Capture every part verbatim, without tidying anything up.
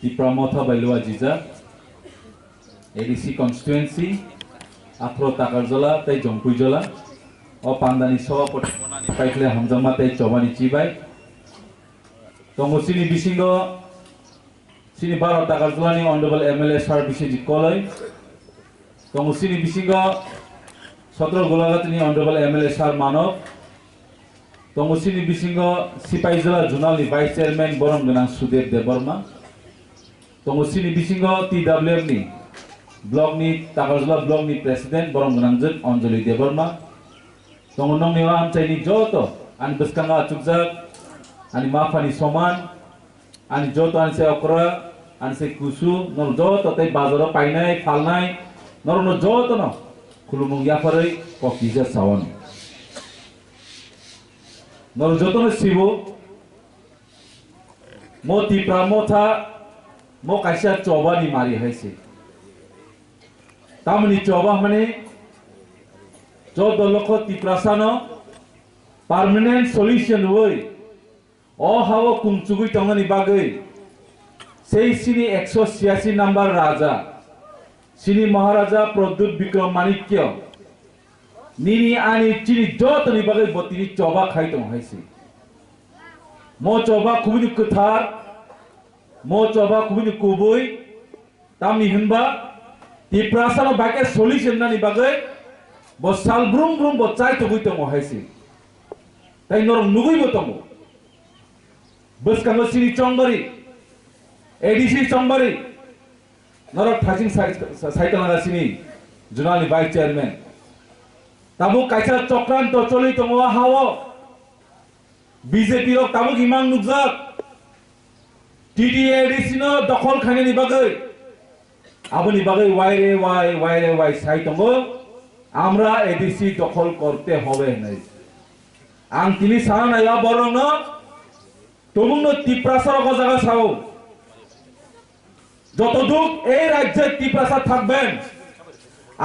Tipra Motha bai lua jijak, A D C constituency, aphro Takarjala tei Jompuijala, o pandani sobapoti paikhle hamjakma tei chobani chibai. Tongo chini bisingo chini Bharat Takarjalani Honorable M L A Sir Biswajit Koloi. Tongo chini bisingo Sotro Golagatini Honorable M L A Sir Manob. Tongo chini bisingo Sipaijala Zonal ni Vice Chairman borom gwnang Sudev Debbarma. Tongo chini bisingo T W F ni block ni, Takarjala block ni President borom gwnang jwk Anjali Debbarma. Tongo nongni o amchaini joto ani bwskango achukjak ani maphani soman, ani joto ani se okra, ani se kusu, norok joto tei bazaro painai, phalnai, norokno jotono khulumung yapharwi kok tisa sawan. Norok jotono sibo, mo Tipra Motha, mo kaisa chobani mari hai se. Tamoni choba hwnmani, joto lokho Tiprasano permanent solution rwui, o hao kungchugui tongnani bagwi sei chini ekso siyasi number raja, chini Maharaja Pradyut Bikram Manikya, nini ani chini jotoni bagwi bo tini choba khai tongo hai se. Mo choba khubui kwthar, mo choba khubui kubui, tamni hwnba Tiprasano bai khe solution nani bagwi bo sal brum brum bo chai togwi tongo hai se. Tai norok nugwi bo tongo. Bwskango chini Chongbari, A D C Chongbari, norok thajing sai, sai, sai tonglaga chini Zonal ni Vice Chairman. Tabuk kaisa chokranto choli tongo o hao. B J P rok tabuk imang nukjak. T T A D C no dokhol khainani bagwi. Aboni bagwi waire wai, waire wai sai tongo. Amra A D C dokhol korte hobe hinwi. Ang tini sana naiya borokno, tobungno Tiprasa rok o jaga sao. যতদূর এই রাজ্যে তিপ্রাসা থাকবেন,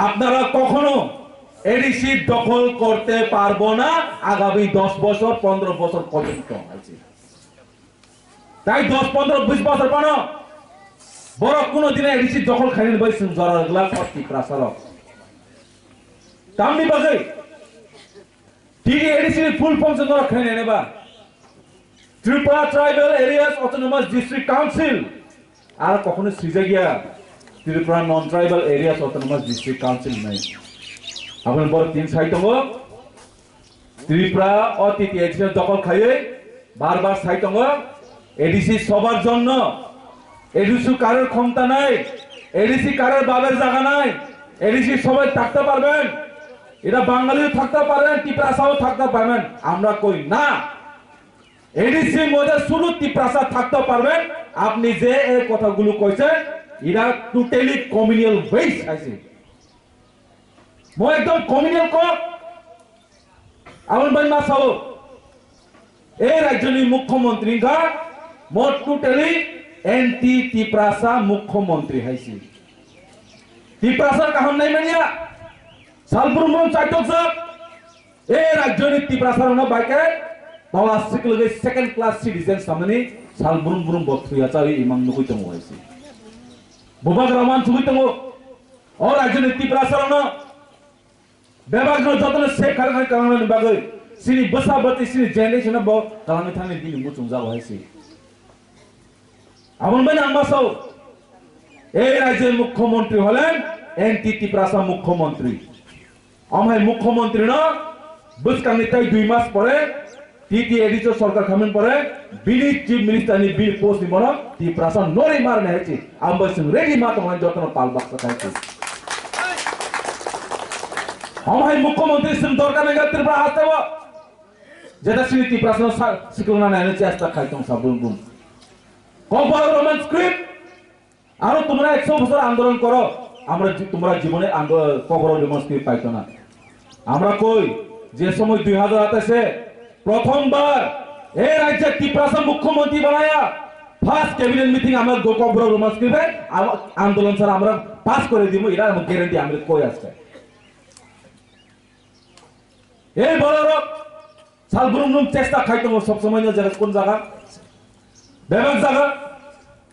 আপনারা কখনো এডিসি দখল করতে পারবো না আগামী দশ বছর, পনেরো বছর পর্যন্ত। তাই দশ, পনেরো, বিশ বছর পর বড় কোনো দিনে এডিসি দখল খাইনি ভাই, সিং জরা গ্লাস আর তিপ্রাসা রক। তামনি বাজে, টিডি এডিসি ফুল ফর্ম সে নরা খাইনি নেবা। Tripura Tribal Areas Autonomous District Council, আর কখনো সিজা গিয়া Tripura Non Tribal Areas Autonomous District Council নাই। আপনি বড় তিন সাই tongo, Tripura o T T A D C দখল খাইয়ে বারবার সাই tongo, এডিসি সবার জন্য, এডিসি কারোর ক্ষমতা নাই, এডিসি কারোর বাবার জায়গা নাই, এডিসি সবাই থাকতে পারবেন, এটা বাঙালিও থাকতে পারেন, তিপ্রাসাও থাকতে পারবেন, আমরা কই না। এডিসি মধ্যে শুধু তিপ্রাসা থাকতে পারবেন। আপনি যে এই কথাগুলো কইছেন, এটা totally communal waste আছে। মই একদম communal কক। Aboni bai ma sao, ei rajyoni mukhyamantri wngkha mo totally anti Tiprasa mukhyamantri hai se. Tiprasa kaham nai manya, sal brum brum chaitok jak. Ei rajyoni Tiprasa rokno bai khe tola siklogwi second class citizen samani sal brum brum bo thuya chawi imang nugwi tongo hai se. Bubagra man chugwi tongo. O rajyoni Tiprasa rokno Bebakno jotono save khaina kalangnani bagwi chini bwsa bwtwi chini generation bo kalangwi thangni bini muchung jago hai se. Aboni bai ang ma sao, ei rajyoni mukhyamantri holen anti Tiprasa mukhyamantri. Amhai mukhyamantri no bwskangni tai dui mas pore T T A D C o sorkar khamin pore bini chief minister ni bini post ni bono Tiprasa norwi marni hai se. Ang bai chwng ready ma tongmani jotono pal baksa khai se. Amhai mukhyamantri chwng dorkar nangya Tripura haste o. Jeta chini Tiprasa no sa-, siklona nai chesta khai tong sa brum brum. Kokborok Roman script. আরো তোমরা একশো বছর আন্দোলন করো, আমরা জী-, তোমরা জীবনে আন্দো-, কবর মস্তি পাইতো না। আমরা কই, যে সময় দুই হাজার আঠাশে প্রথমবার এই রাজ্যে তিপ্রাসা মুখ্যমন্ত্রী বানায়া ফার্স্ট ক্যাবিনেট মিটিং আমরা গো-, কবর রোমান্স করবে, আম-, আন্দোলন ছাড়া আমরা পাস করে দিব, এটা আমার গ্যারান্টি আমরা কই আসছে। এই বড় রক সাল ব্রুম ব্রুম চেষ্টা খাইতো সব সময় না জায়গা কোন জায়গা? বেবাক জায়গা?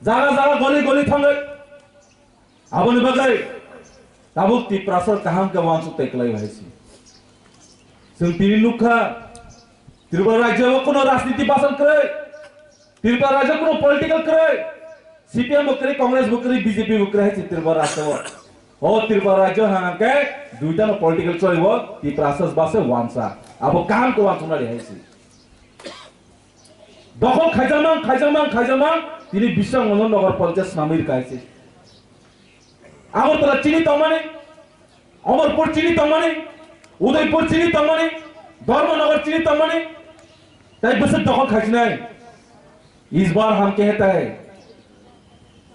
Jaga jaga goli goli thangwi. Aboni bagwi tabuk Tiprasa kaham khe uansuk tei kwlai hai si. Chwng tini nukha, Tripura rajyo o kuno rajniti basan kwrwi, Tripura rajyo kuno political kwrwi, C P M bo kwrwi, Congress bo kwrwi, B J P bo kwrwi hai si Tripura rajyo o. O Tripura rajyo hangkhe duita no political choli o, Tiprasa base uansa. Abo kaham khe uansuknai hai si. Dokhol khaijakmang, khaijakmang, khaijakmang, tini Biswang Mohan Nagar Panchayat swnamwi rwkha hai se. Agartala chini tongmani, Amarpur chini tongmani, Udaipur chini tongmani, Dharmanagar chini tongmani, tai bwswk dokhol khaijinai. Is bar hum kehta hai,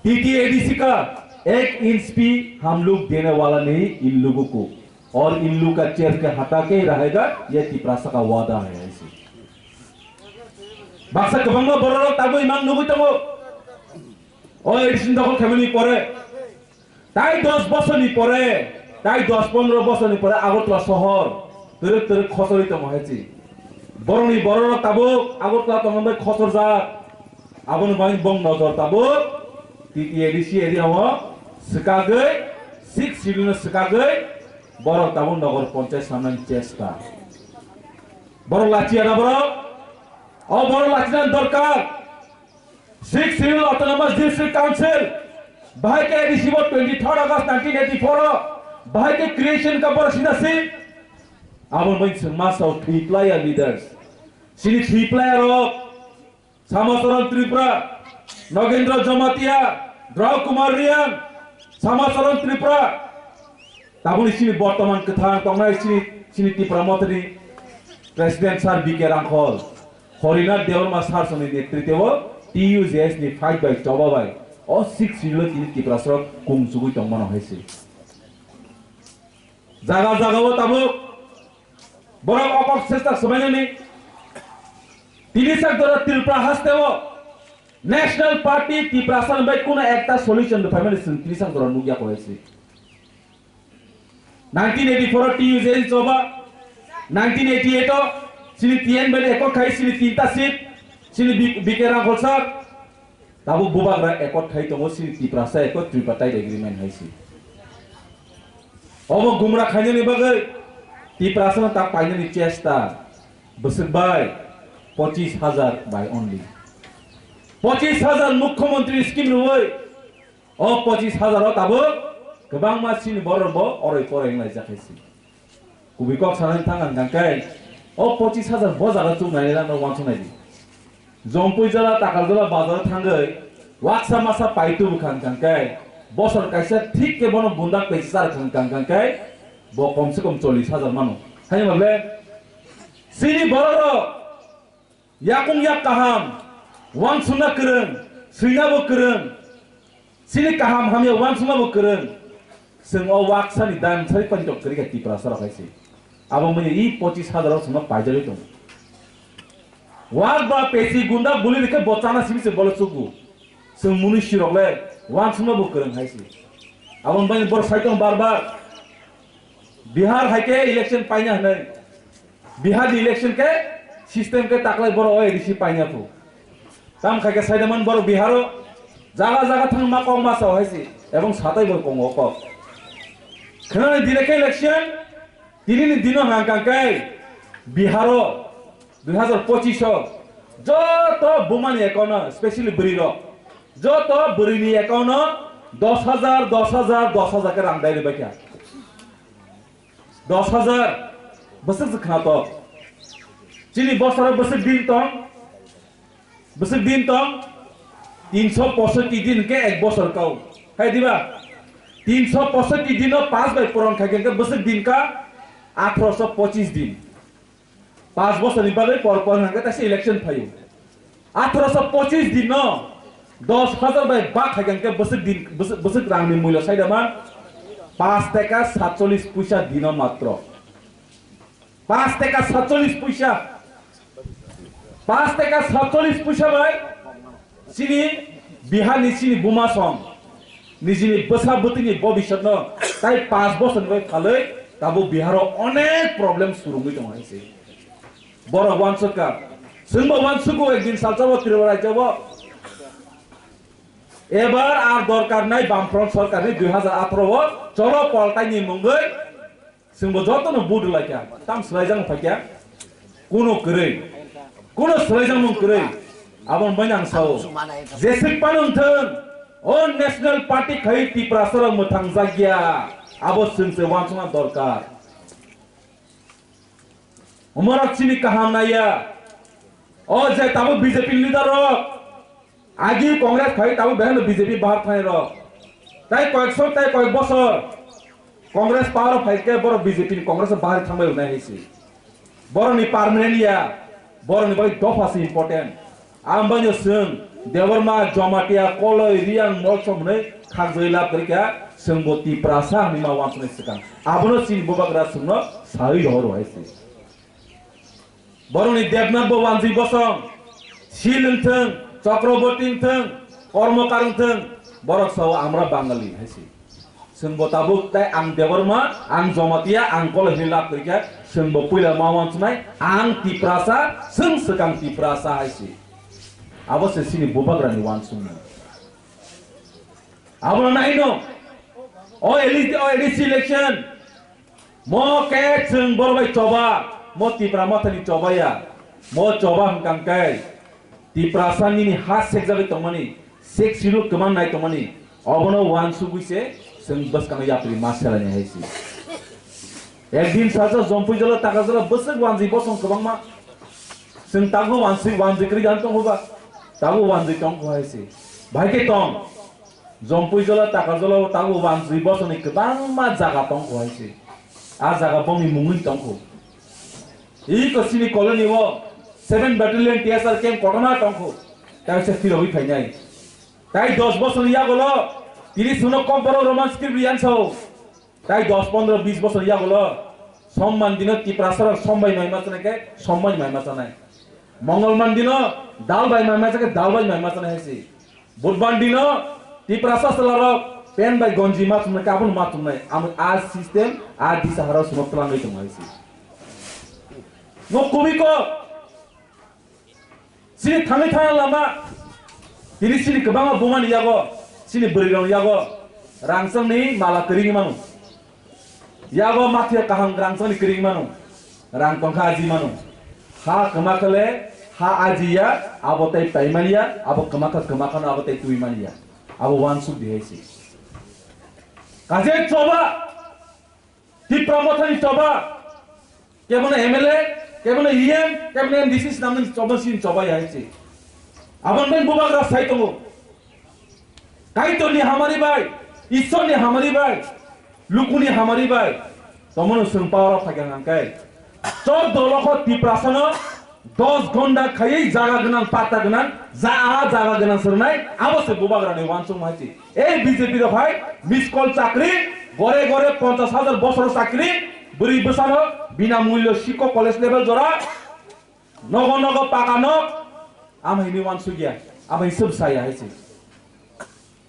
T T A D C ka ek inch bhi hum log dene wala nahi in logo ko, aur in log ka chair ke hata ke rahega, ye Tiprasa ka wada hai, aise. Baksa kwbangma bororok tabuk imang nugwi tongo. O A D C ni dokhol khaimani pore, tai dos bosorni pore, tai dos pondro bosorni pore Agartala sohor twrwk twrwk khosorwi tongo hai se. Borokni bororok tabuk Agartala tongma bai khosorjak. Aboni bagwi bong nojor tabuk T T A D C area o swkagwi, Sixth Schedule no swkagwi borok tabuk Nagar Panchayat samnani chesta. Borok lachiya na borok? O borok lachina dorkar. Sixth Schedule Autonomous District Council bahai khe A D C bo twenty-third August nineteen eighty-four o bahai khe creation ka borok sida si. Aboni bagwi chwng masa o three player leaders. Chini three player rok Samacharan Tripura, Nagendra Jamatia, Drau Kumar Reang, Samacharan Tripura. Tabukni chini bortoman kwthang tongnai chini, chini Tipra Mothani President Sir B K Rangkhol, Horinath Debbarma Sir songni netritwo T U J S ni fight bai choba bai o Sixth Schedule tini Tiprasarok kung chugwi tongmano hai se. Jaga jaga o tabuk borok okok sesta swbainani tini sak dora Tripura haste o National Party Tiprasa bai kuno ekta solution rwphaimani chwng tini sak dora nukya koi se. Nineteen eighty-four o T U J S choba, nineteen eighty-eight o chini T N bai accord khai chini tinta seat, chini B-, B K Rangkhol sir, tabuk bubagra accord khai tongo chini Tiprasa accord tripartite agreement hai se. Obo gumra khainani bagwi Tiprasa no tak painani chesta bwswk bai pochis hajar bai only. Pochis hajar mukhyamantri scheme rwwi O pochis hajar o tabuk kwbangma chini borok bo oroi poroi wnglaijak hai se. Kubui kok sanani thang ang kang khe o pochis hajar bo jaga chuk nai rang rok wansuk nai di. Jompui jala Takarjala bazar o thangwi waksa masa pai tubu kha ang kang khe bosor kaisa thik khe bono bundak pei char kha ang kang khe bo kom se kom chollis hajar mano. Hai ma ble chini borok rok Yakung yak kaham, wansukna kwrwng, swinabo kwrwng, chini kaham hamya wansuknabo kwrwng. Chwng o waksani dan sai panjok kwrwi kha Tiprasa rok hai se. Abo manya i pochis hajar o chwngno paijagwi tongo. Wak ba pesi gunda buli rikhe bo chana simi se bole chugu. Chwng muni sirok le wansuknabo kwrwng hai se. Abo manya bor sai tong bar bar. Bihar hai khe election paina hwnwi. Bihar ni election khe system khe taklai borok o A D C paina phu. Tam khai khe saidaman borok Bihar o jaga jaga thang ma kok ma sao hai se ebong satai bo kongo kok. Khwnani dire khe election tini ni dino hang kang khe Bihar o dui hajar pochis o joto buma ni account o, specially bwrwi rok, joto bwrwi ni account o dos hajar, dos hajar, dos hajar khe rang dai rwbai kha. Dos hajar bwswk se khna tok. Chini bosoro bwswk din tong? Bwswk din tong? Tinso posotti din khe ek bosor kau. Hai diba? Tinso posotti din no pass bai puron khai khe bwswk din ka? Athroso pochis din. Pass bosor ni bagwi por por hwnkhe taisa election phaio. Athroso pochis din no dos hajar bai bak hai khe bwswk din, bwswk, bwswk rang ni mulyo saida man? Paanch teka satchollis puisa dino matro. Paanch teka satchollis puisa. Paanch teka satchollis puisa bai chini Bihar ni chini buma song nijini bwsa bwtwi ni bobiswt no tai paanch bosor ni bai phalwi tabuk Bihar o onek problem surungwi tongo hai se. Borok wansuk kha. Chwngbo wansugo ekdin salsa bo Tripura rajya bo. Ebar ar dorkar nai Bamfront sorkarni dui hazar atharo o cholo poltaini mungwi chwngbo jotono vote rwlaikha. Tam swlaijak phaikha? Kuno kwrwi. Kuno swlaijakmung kwrwi. Aboni bagwi ang sao. Jeswk phano wngthwng, o National Party khai Tiprasarok mwthangjakya. Abo chwngse uansukna dorkar. Omorok chini kaham naiya. O je tabuk B J P leader rok. Agi Congress khai tabuk behano B J P bahar thai rok. Tai koyek sok tai koyek bosor Congress power phai khe borok B J P ni Congress bahar thangbai unai hai si. Borok ni permanent ya, borok ni bai dopha si important. Ang bai no swng Debbarma, Jamatia, Koloi, Riang, Molsom hwnwi khakjagwi lab kwrwi kha, swngbo Tiprasa hwnwi ma uansuknai swkang. Abono chini bubagra swngno sawi rohor hai si. Borokni Debnath bo wanjwi bosong, Sil wngthwng, Chakraborty wngthwng, Kormokar wngthwng, borok sao amra Bangali hai si. Chwngbo tabuk tai ang Debbarma, ang Jamatia, ang Koloi hwnwi lab kwrwi kha, chwngbo puila ma wansuknai, ang Tiprasa, chwng swkang Tiprasa hai si. Abo se chini bubagrani wansukmung. Abono naino, o A D C, o A D C election, mo khe chwng borok bai choba, mo Tipra Mothani choba ya, mo choba hwnkha khe Tiprasa nini ha sekjagwi tongmani, Sixth Schedule kwmang nai tongmani, obono uansugwi se chwng bwskangno yapri ma selaini hai si. Ekdin saja Jompui jala Takajala bwswk wanjwi bosong kwbangma, chwng tabuk wanjwi, wanjwi kwrwi jan tongo ba, tabuk wanjwi tongkho hai si. Bahai khe tong. Jompui jola, Taka jola o tabuk wanjwi bosoni kwbangma jaga tong kho hai se. A jaga bongni mungwi tong kho. Iko chini colony o seven Battalion T S R camp kotorma tong kho. Tai se phirogwi phainai. Tai dos bosoni yagulo tini suno Kokborok Roman script riyan sao. Tai dos pondro bis bosor yagulo Somman dino Tiprasarok sombai mai machanai khe sombai mai machanai. Mongolman dino dal bai mai machanai khe dal bai mai machanai hai se. Budban dino Tiprasa chwlarok pen bai gonji ma chumnai khe abono ma chumnai. Amo a system, a disa haro sumo twlangwi tongo hai se. Mo kubui kok. Chini thangwi thangna lama. Tini chini kwbangma bumani yago, chini bwrwirokni yago rangchakni mala kwrwi mano. Yago mathiya kaham rangchakni kwrwi mano. Rang tongkha aji mano. Ha kwma khale, ha aji ya, abo tai paimani ya, abo kwma kha, kwma khano abo tai twi mani ya. Abo uansuk di hai se. Kaje choba, Tipra Mothani choba, kebono M L A, kebono E M, kebono M D C swnamnani choba, sini choba ya hai se. Aboni bagwi bubagra sai tongo. Kaitorni hamari bai, Ishwarni hamari bai, lukuni hamari bai, tomono chwng power o phaikha hwnkhe, chordo lokho Tiprasano dos gonda khaiwi jaga gwnang, patta gwnang, ja aha jaga gwnang swngnai, abo se bubagrani uansukma hai se. Ei B J P rok hai miss call chakri, gore gore ponchash hajar bosor chakri, bwrwi bwsano binamulyo sikko college level jora, nogo nogo paka nok, amhaini uansukya, amhai swbsaya hai se.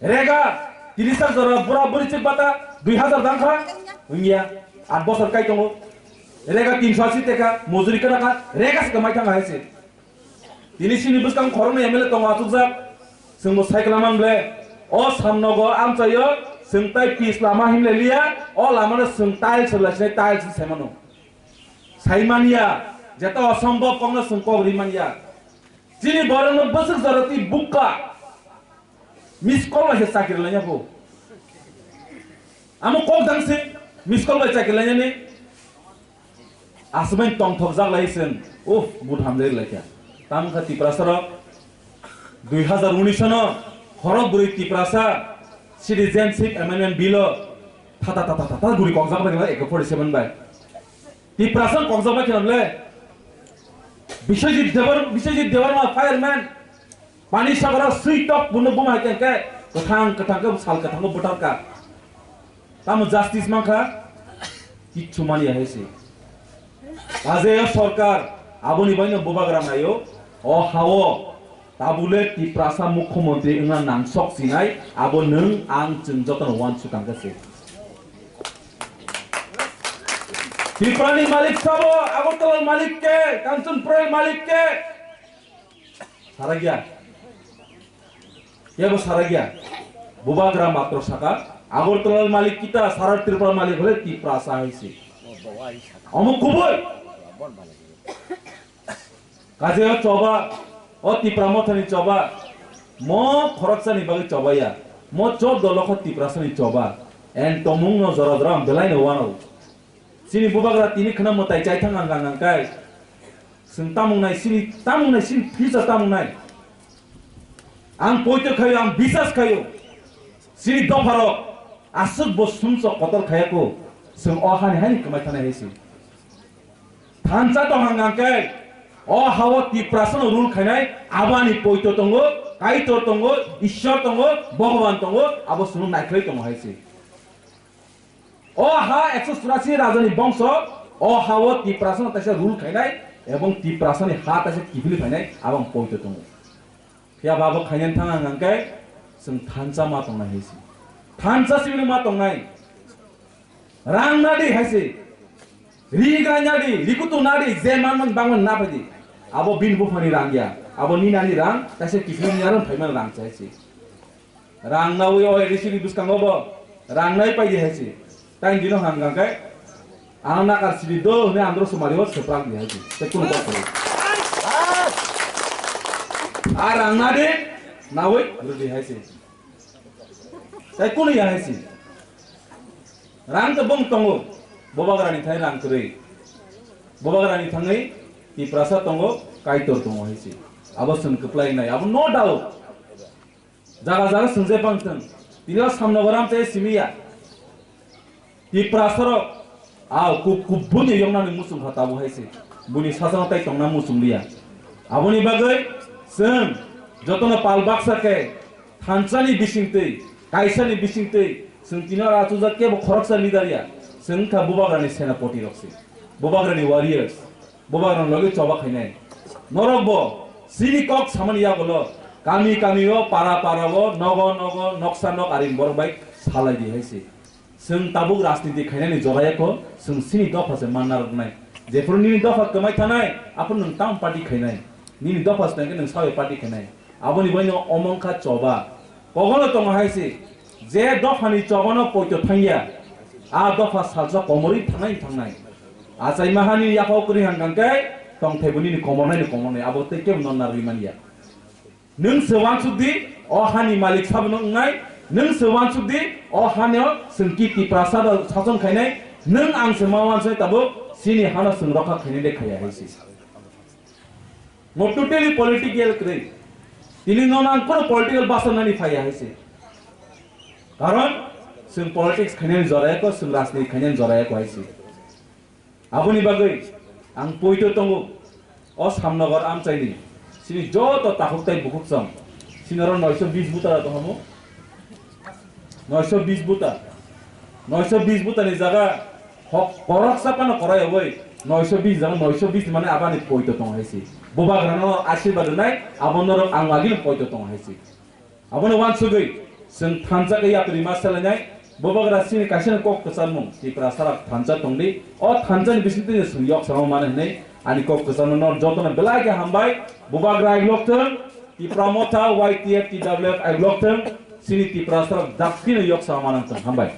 Rega tini sak jora bura buri chik bata dui hajar dangkha, wngya, at bosor kai tongo. Rega tinsho asi teka, mojuri kana kha, rega se kamai thanga hai se. Tini sini bwskang khoroknwi M L A tongo achukjak. Chwngbo sai kwlama ble. O samnogo amchaio chwng tai pitch lama himle liya. O lamano chwng tiles hwlai sinai tiles hinwi saimano. Saimanya. Jeta osombob kokno chwng kok rimanya. Chini borokno bwswk jora twi bukka. Miss call bai se chakri laina pho. Amo kok dang se miss call bai chakri lainani. Aswk bai tongthok jak lai sen. Uff, but hamjai lai kha. Tam kha Tiprasa rok dui hazar unis no khorok bwrwi Tiprasa Citizenship Amendment Bill o thata thata thata guri kok jak bai kha, ek forty seven bai. Tiprasa kok jak bai kha le. Biswajit Debar, Biswajit Debbarma fireman. Pani sagoro swi tok buno buma hai khe kwthang kwthang khe sal kwthango bwtar ka. Tamo justice mankha? Kichu mani hai se. Kaje o sorkar aboni baino bubagra naio. O hao tabule Tiprasa mukhyamantri wngna nangsok sinai abo nwng ang chwng jotono uansukang khe se. Tripurani malik sabo, Agartala malik ke, Kanchanpur malik ke. Sara gya. Yabo sara gya. Bubagra matro saka. Agartala malik kita, sara Tripura malik hole Tiprasa hai se. Omo kubui. Kaje o choba, o Tipra Mothani choba, mo khoroksani bagwi choba ya, mo chod dolokho Tiprasani choba, en tomung no jora jora ang belai no wano. Chini bubagra tini khna mwtai chai thang ang ang kai, sing tamung nai sini, tamung nai sini future tamung nai. Ang poito khayo, ang bisas khayo, sini dopharok aswk bo sumsok kotor khayako, sing o hani hani kwmai thanai hai sing. Thansa tong hang hang khe, o hao Tiprasano rule khainai, abani poito tongo, Kaitor tongo, Ishwar tongo, Bhagwan tongo, abo sunu naikhlai tongo hai se. O ha ekso churasi rajani bongso, o hao Tiprasano taisa rule khainai, ebong Tiprasani ha taisa kiphilwi phainai, abang poito tongo. Phiya ba bo khainani thang hang hang khe, chwng thansa ma tongnai hai se. Thansa sibini ma tongnai. Rang nadi hai se. Ri gai nadi, rikutu nadi, je man man bang man na phaidi. Abo bini buphani rang ya. Abo ni nani rang, kaisa kiphilni aro phaiman rang chai se. Rang nawi o A D C ni bwskango bo. Rang nai paidi hai se. Tai dino hang hang khe. Ang nakar sidi do hwnwi andro sumari o seprak di hai se. Te kuno kok kore. A rang nadi, nawi rudi hai se. Tai kunu ya hai si. Rang to bong tongo. Bobagrani thai rang kwrwi. Bobagrani thangwi Tiprasa tongo, Kaitor tongo hai si. Abo chwng kwplai nai. Abo no doubt. Jaga jaga swngjai pang thwng. Tini o Samnogoram tei simi ya. Tiprasarok a ku-, kubuni yoknani muchung kha tabuk hai se. Buni sasano tai tongna muchung liya. Aboni bagwi chwng jotono pal baksa khe thansani bisingtwi, kaisani bisingtwi chwng tino achujak kebo khoroksa leader ya. Chwng wngkha Bubagrani senapoti rok se. Bubagrani warriors. Bubagrani logi choba khainai. Norok bo chini kok samani yagulo kami kami o, para para o, nogo nogo, noksa nok aring borok bai salai di hai se. Chwng tabuk rajniti khainani jora yakho, chwng chini dopha se manna rwknai. Jephuru nini dopha kwmai thanai, aphuru nwng tamo party khainai. Nini dopha se tongkhe nwng sabai party khainai. Aboni bai no omo wngkha choba. Kogono tongo hai se, je dophani chobano poito thangya, a dopha salsa komorwi thangnai thangnai. Achaima hani yaphao kwrwi hang kang khe, tongthaibo nini komornai ni komornai, abo tei kebo nonna rwi manya. Nwng se wansuk di, o hani malik sabo no wngnai, nwng se wansuk di, o hani o chwng ki Tiprasa rok sason khainai, nwng ang se ma wansai tabuk, chini hano chwng rokha khainai de khaiya hai se. Mo totally political kwrwi. Tini no ang kono political basa nani phaiya hai se. Karon chwng politics khainani jora yakho, chwng rajniti khainani jora yakho hai se. Aboni bagwi ang poito tongo, o Samnogor amchaini chini joto takhuk tai bukhuk chwng, chini oro noisho bis butara tongmo, noisho bis buta, noisho bis butani jaga hok koroksa pano korai oboi, noisho bis jaga noisho bis mane abani poito tong hai se. Bubagrano asirwad nai, abo norok ang lagi poito tong hai se. Abono wansugwi chwng thansa khe yapri ma selainai, Bubagra chini kaisa kok kwcharmung Tiprasa rok thansa tongdi, o thansa ni bisingtwi chwng yok sama mano hinwi ani kok kwcharmung no jotono belai khe hambai. Bubagra ai lok thwng, Tipra Motha, Y T F, T W F ai lok thwng, chini Tiprasa rok dakti no yok sama mano thwng. Hambai.